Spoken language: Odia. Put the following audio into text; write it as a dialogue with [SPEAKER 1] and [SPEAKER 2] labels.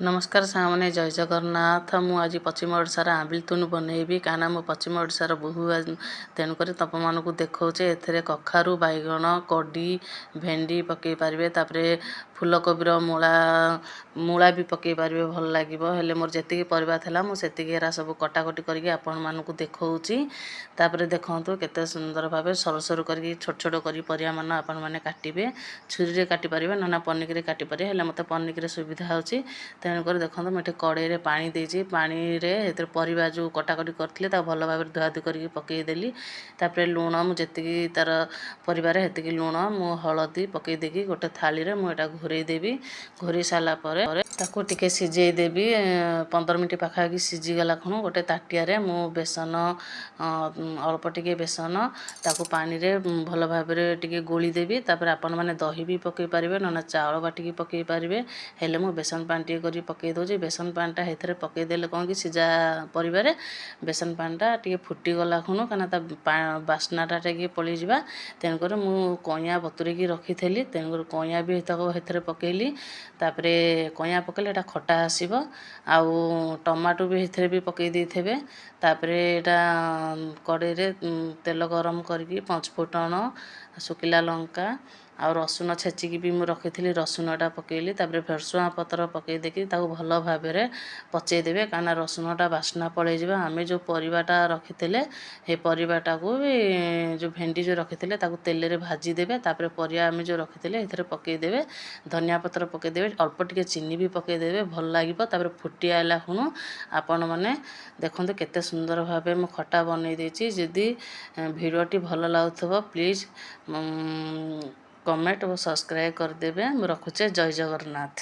[SPEAKER 1] ନମସ୍କାର ସାଙ୍ଗମାନେ, ଜୟ ଜଗନ୍ନାଥ। ମୁଁ ଆଜି ପଶ୍ଚିମ ଓଡ଼ିଶାର ଆମ୍ବିଳ ତୁଣୁ ବନେଇବି, କାହିଁକିନା ମୁଁ ପଶ୍ଚିମ ଓଡ଼ିଶାର ବୋହୂ, ତେଣୁକରି ତମମାନଙ୍କୁ ଦେଖାଉଛି। ଏଥିରେ କଖାରୁ, ବାଇଗଣ, କଡ଼ି, ଭେଣ୍ଡି ପକାଇ ପାରିବେ। ତାପରେ ଫୁଲକୋବିର ମୂଳା ମୂଳା ବି ପକାଇ ପାରିବେ, ଭଲ ଲାଗିବ। ହେଲେ ମୋର ଯେତିକି ପରିବା ଥିଲା, ମୁଁ ସେତିକି ଏରା ସବୁ କଟାକଟି କରିକି ଆପଣମାନଙ୍କୁ ଦେଖାଉଛି। ତାପରେ ଦେଖନ୍ତୁ, କେତେ ସୁନ୍ଦର ଭାବେ ସରୁ ସରୁ କରିକି, ଛୋଟ ଛୋଟ କରିକି ପରିବାମାନ ଆପଣମାନେ କାଟିବେ। ଛୁରୀରେ କାଟିପାରିବେ, ନହେଲେ ପନିକିରେ କାଟିପାରିବେ। ହେଲେ ମୋତେ ପନିକିରେ ସୁବିଧା ହେଉଛି। ତେଣୁକରି ଦେଖନ୍ତୁ, ମୁଁ ଏଠି କଡ଼େଇରେ ପାଣି ଦେଇଛି। ପାଣିରେ ଏଥିରେ ପରିବା ଯେଉଁ କଟାକଟି କରିଥିଲି, ତାକୁ ଭଲ ଭାବରେ ଧୁଆଧୁଇ କରିକି ପକାଇଦେଲି। ତାପରେ ଲୁଣ, ମୁଁ ଯେତିକି ତା'ର ପରିବାରେ ସେତିକି ଲୁଣ, ମୁଁ ହଳଦୀ ପକାଇ ଦେଇକି ଗୋଟେ ଥାଳିରେ ମୁଁ ଏଇଟା ଘୋରେଇ ଦେବି। ଘୋରେଇ ସାରିଲା ପରେ ତାକୁ ଟିକେ ସିଝେଇ ଦେବି 15 ମିନିଟ୍ ପାଖାପାଖି। ସିଝିଗଲା ଖୁଣୁ ଗୋଟେ ତାଟିଆରେ ମୁଁ ବେସନ, ଅଳ୍ପ ଟିକେ ବେସନ, ତାକୁ ପାଣିରେ ଭଲ ଭାବରେ ଟିକେ ଗୋଳି ଦେବି। ତାପରେ ଆପଣମାନେ ଦହି ବି ପକାଇ ପାରିବେ, ନହେଲେ ଚାଉଳ ବାଟିକି ପକାଇ ପାରିବେ। ହେଲେ ମୁଁ ବେସନ ପାଣି ଟିକେ କରି ପକାଇ ଦେଉଛି। ବେସନ ପାଣିଟା ସେଥିରେ ପକାଇ ଦେଲେ କ'ଣ କି, ସିଝା ପରିବାରେ ବେସନ ପାଣିଟା ଟିକେ ଫୁଟିଗଲା ଖୁଣୁ, କାହିଁକିନା ତା ବାସ୍ନାଟା ଟିକେ ପଳେଇଯିବା। ତେଣୁକରି ମୁଁ କଇଁଆ ବତୁରେଇକି ରଖିଥିଲି, ତେଣୁକରି କଇଁଆ ବି ତାକୁ ସେଥିରେ ପକାଇଲି। ତାପରେ କଇଁଆ ପକାଇଲେ ଏଇଟା ଖଟା ଆସିବ। ଆଉ ଟମାଟୋ ବି ସେଥିରେ ବି ପକାଇ ଦେଇଥିବେ। ତାପରେ ଏଇଟା କଡ଼େଇରେ ତେଲ ଗରମ କରିକି ପଞ୍ଚଫୁଟଣ, ଶୁଖିଲା ଲଙ୍କା ଆଉ ରସୁଣ ଛେଚିକି ବି ମୁଁ ରଖିଥିଲି, ରସୁଣଟା ପକାଇଲି। ତାପରେ ଭେରସୁଙ୍ଗା ପତ୍ର ପକାଇ ଦେଇକି ତାକୁ ଭଲ ଭାବରେ ପଚେଇ ଦେବେ, କାହିଁକିନା ରସୁଣଟା ବାସ୍ନା ପଳେଇଯିବ। ଆମେ ଯେଉଁ ପରିବାଟା ରଖିଥିଲେ, ସେ ପରିବାଟାକୁ ବି, ଯେଉଁ ଭେଣ୍ଡି ଯେଉଁ ରଖିଥିଲେ, ତାକୁ ତେଲରେ ଭାଜିଦେବେ। ତାପରେ ପରିବା ଆମେ ଯେଉଁ ରଖିଥିଲେ, ଏଥିରେ ପକାଇଦେବେ। ଧନିଆ ପତ୍ର ପକାଇଦେବେ, ଅଳ୍ପ ଟିକେ ଚିନି ବି ପକାଇଦେବେ, ଭଲ ଲାଗିବ। ତାପରେ ଫୁଟି ଆଇଲା ଖୁଣୁ ଆପଣମାନେ ଦେଖନ୍ତୁ, କେତେ ସୁନ୍ଦର ଭାବେ ମୁଁ ଖଟା ବନେଇ ଦେଇଛି। ଯଦି ଭିଡ଼ିଓଟି ଭଲ ଲାଗୁଥିବ, ପ୍ଲିଜ୍ କମେଣ୍ଟ ଓ ସବସ୍କ୍ରାଇବ୍ କରିଦେବେ। ମୁଁ ରଖୁଛି, ଜୟ ଜଗନ୍ନାଥ।